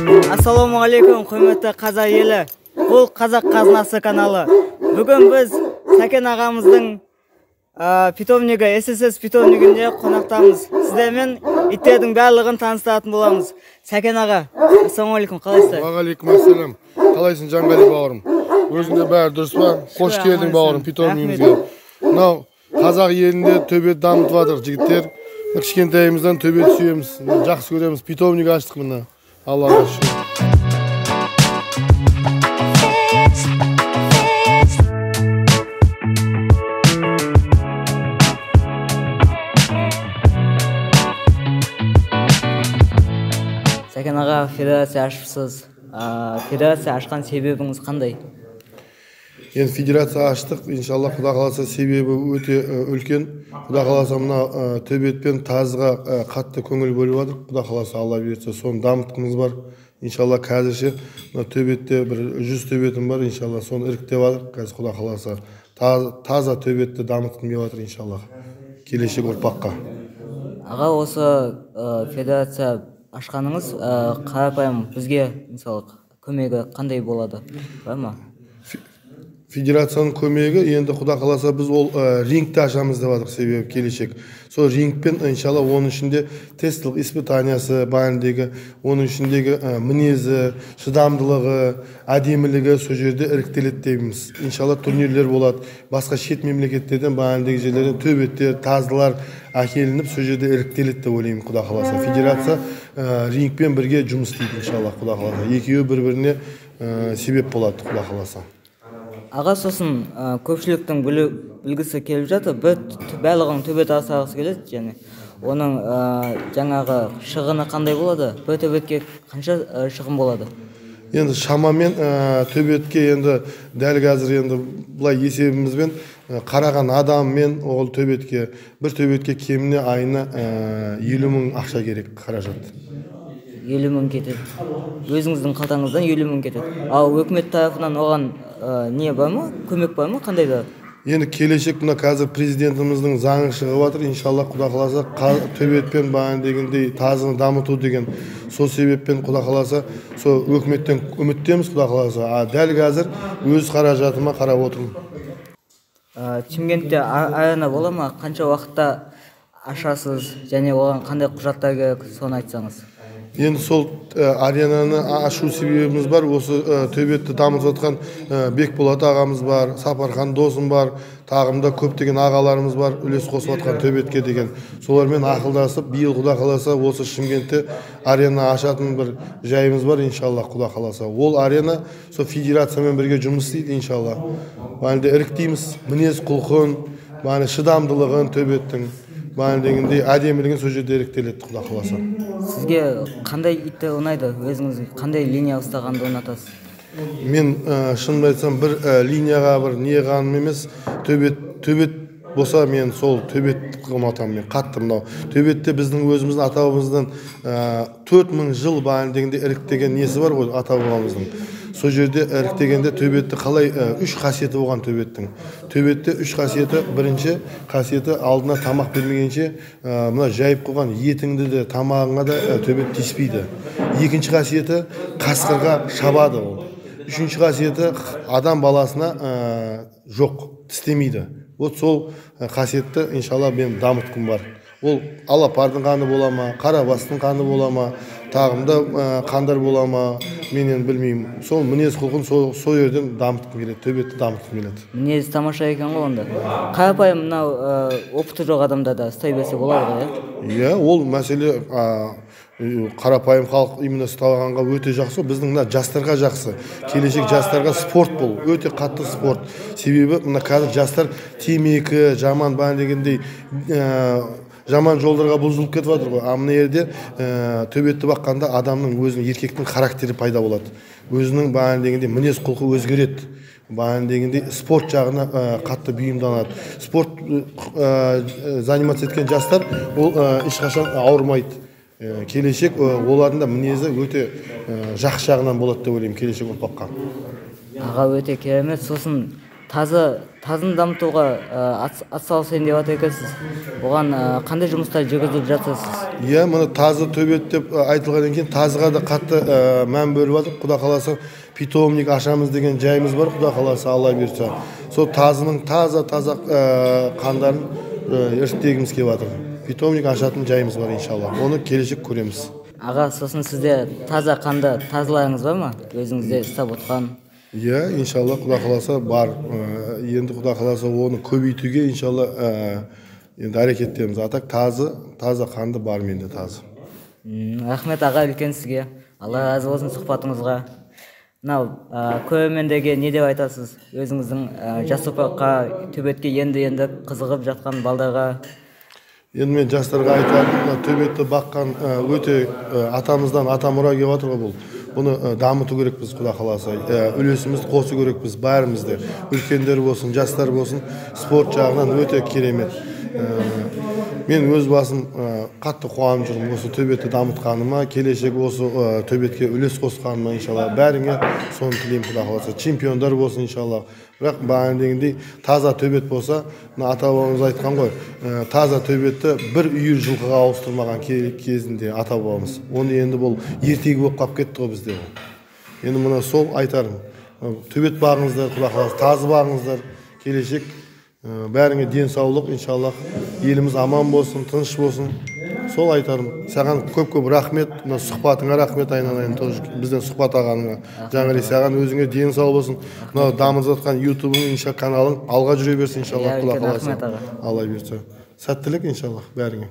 Ассалаумағалейкум, құрметті қазақ елі. Бұл Қазақ қазынасы каналы. Бүгін біз Сәкен ағамыздың питомнигі, ССС питомнигінде қонақтамыз. Сіздермен иттердің барлығын таныстыратын боламыз. Сәкен аға, ассалаумағалейкум, қалайсыздар? Уағалейкум ассалам. Қалайсың, Жанғали бауырым? Өзіңде бәрі дұрыс па? Қош келдің, бауырым, питомнигімізге. Мынау қазақ елінде төбет дамытып жатыр жігіттер. Кішкентайымыздан төбет сүйеміз, жақсы көреміз. Питомник аштық мына. Аллаға шүкір. Сәкен аға, федерация ашыпсыз. Федерация ашқан себебіңіз қандай? Енді федерация аштық, иншалла, Құда қаласа, себебі өте үлкен. Құда қаласа, мына төбет пен тазыға қатты көңіл бөліп жатыр. Құда қаласа, Алла бұйыртса, соны дамытқымыз бар. Иншалла, қазірше мына төбетте бір 100 төбетім бар, иншалла, соны іріктеп жатыр. Қазір Құда қаласа, таза төбетті дамытқым келіп жатыр, иншалла, келешек ұрпаққа. Аға, осы федерация ашқаныңыз қарапайым бізге, мысалы, көмегі қандай болады? Бар ма? Федерацияның көмегі енді Құда қаласа біз ол рингті ашамыз деп жатырмыз, себебі келешек. Сол рингпен иншалла оның ішінде тесттік испытаниясы бағанағы, оның ішіндегі мінезі, шыдамдылығы, әдемілігі сол жерде іріктеледі дейміз. Иншалла турнирлер болады. Басқа шет мемлекеттерден бағанағы жерлерден төбеттер, тазылар әкелініп сол жерде іріктеледі деп ойлаймын, Құда қаласа. Федерация рингпен бірге жұмыс істейді иншалла, Құда қаласа. Екеуі бір-біріне себеп болады, Құда қаласа. Аға, сосын көпшіліктің білгісі келіп жатыр, барлығының төбет асырағысы келеді, және оның жаңағы шығыны қандай болады? Бір төбетке қанша шығын болады? Енді шамамен төбетке енді дәл қазір енді былай есебімізбен қараған адаммен ол төбетке, бір төбетке кеміне айына 50 мың ақша керек қаражат. 50 мың кетеді. Өзіңіздің қалтаңыздан 50 мың кетеді. Ал өкімет тарапынан оған не бар ма? Көмек бар ма? Қандай да? Енді келешек мына қазір президентіміздің заңы шығып жатыр. Иншалла, Құда қаласа, төбетпен бағана дегендей тазыны дамыту деген. Сол себеппен Құда қаласа, сол өкіметтен үміттеміз, Құда қаласа. А дәл қазір өз қаражатыма қарап отырмын. Шымкентте арена бола ма? Қанша уақытта ашасыз және оған қандай құжаттар керек, соны айтсаңыз. Енді сол аренаны ашу себебіміз бар. Осы төбетті дамытып жатқан Бекболат ағамыз бар, Сапархан досым бар, тағымда көптеген ағаларымыз бар, үлес қосып жатқан төбетке деген. Солармен ақылдасып, биыл Құда қаласа осы Шымкентте арена ашатын бір жайымыз бар, иншалла, Құда қаласа. Ол арена сол федерациямен бірге жұмыс істейді, иншалла. Бағана іріктейміз, мінез құлқын, бағана шыдамдылығын төбеттің, бағана дегендей әдемілігін сол жерде іріктеледі, Құда қаласа. Сізге қандай иттер ұнайды? Өзіңіз қандай линия ұстағанды ұнатасыз? Мен шынымды айтсам, бір линияға бір не қаным емес, төбет болса мен сол төбет ұнатамын. Мен қатты мынау төбетте біздің өзіміздің ата-бабамыздан 4000 жыл бағана дегенде іріктеген несі бар ғой ата-бабамыздың. Сол жерде іріктегенде төбетті қалай үш қасиеті болған төбеттің. Төбетте үш қасиеті, бірінші қасиеті алдына тамақ бермегенше мына жайып қойған етіңді де тамағыңа да төбет тиіспейді. Екінші қасиеті қасқырға шабады ол. Үшінші қасиеті адам баласына жоқ, тістемейді. Вот сол қасиетті иншалла мен дамытқым бар. Ол алапардың қаны бола ма, қарабастың қаны бола ма, тағымда қандар бола ма, мен енді білмеймін. Сол мінез құлқын сол жерден дамытқым келеді, төбетті дамытқым келеді. Мінез тамаша екен ғой онда. Қарапайым мынау опыты жоқ адамдар да ұстай берсе болады ғой, иә? Иә, ол мәселе қарапайым халық именно ұстағанға өте жақсы. Біздің мына жастарға жақсы. Келешек жастарға спорт бұл, өте қатты спорт. Себебі мына қазір жастар темекі, жаман бағана дегендей жаман жолдарға бұзылып кетіп жатыр ғой. А мына жерде төбетті баққанда адамның өзінің еркектің характері пайда болады. Өзінің бағана дегендей мінез құлқы өзгереді. Бағана дегендей спорт жағына қатты бейімданады. Спорт заниматься еткен жастар ол ешқашан ауырмайды. Келешек олардың да мінезі өте жақсы жағынан болады деп ойлаймын келешек ұрпаққа. Аға, өте керемет. Сосын Тазыны дамытуға атсалысайын деп жатыр екенсіз. Оған қандай жұмыстар жүргізіп жатырсыз? Иә, мына тазы төбет деп айтылғаннан кейін тазыға да қатты мән бөліп жатыр. Құда қаласа, питомник ашамыз деген жайымыз бар, құда қаласа, Алла бұйыртса. Сол тазының таза таза қандарын іріктегіміз келіп жатыр. Питомник ашатын жайымыз бар, иншалла. Оны келешек көреміз. Аға, сосын сізде таза қанды тазыларыңыз бар ма? Өзіңізде ұстап отқан? Иә, иншалла, құда қаласа, бар. Енді құда қаласа, оны көбейтуге, иншалла, енді әрекеттеміз. А так тазы, таза қанды бар менде тазы. Рахмет, аға, үлкен сізге. Алла разы болсын сұхбатыңызға. Мынау көрермендерге не деп айтасыз? Өзіңіздің жас ұрпаққа, төбетке енді-енді қызығып жатқан балдарға. Енді мен жастарға айтарым, мына төбетті баққан өте атамыздан ата мұра келіп жатыр ғой бұл. Бұны дамыту керекпіз, құда қаласа. Үлесімізді қосу керекпіз бәріміз де. Үлкендер болсын, жастар болсын, спорт жағынан өте керемет. Мен өз басым қатты қуанып жүрмін осы төбетті дамытқаныма, келешек осы төбетке үлес қосқаныма, иншалла. Бәріңе соны тілеймін, құда қаласа. Чемпиондар болсын, иншалла. Бірақ бағана дегендей, таза төбет болса, мына ата бабамыз айтқан ғой, таза төбетті бір үйір жылқыға ауыстырмаған кезінде ата бабамыз. Оны енді бұл ертегі болып қалып кетті ғой бізде ол. Енді мына сол айтарым. Төбет бағыңыздар, құда қаласа, тазы бағыңыздар, келешек бәріңе денсаулық, иншаллах. Еліміз аман болсын, тыныш болсын. Сол айтарым. Саған көп-көп рахмет, мына сұхбатыңа рахмет, айналайын, тоже бізден сұхбат алғаныңа. Жаңғали, саған өзіңе денсаулық болсын. Мынау дамып жатқан ютубың, инша, каналың алға жүре берсін, иншаллах, Иә, құда үлкен қаласа. рахмет, аға. Алла бұйыртса. Сәттілік, иншаллах, бәріңе.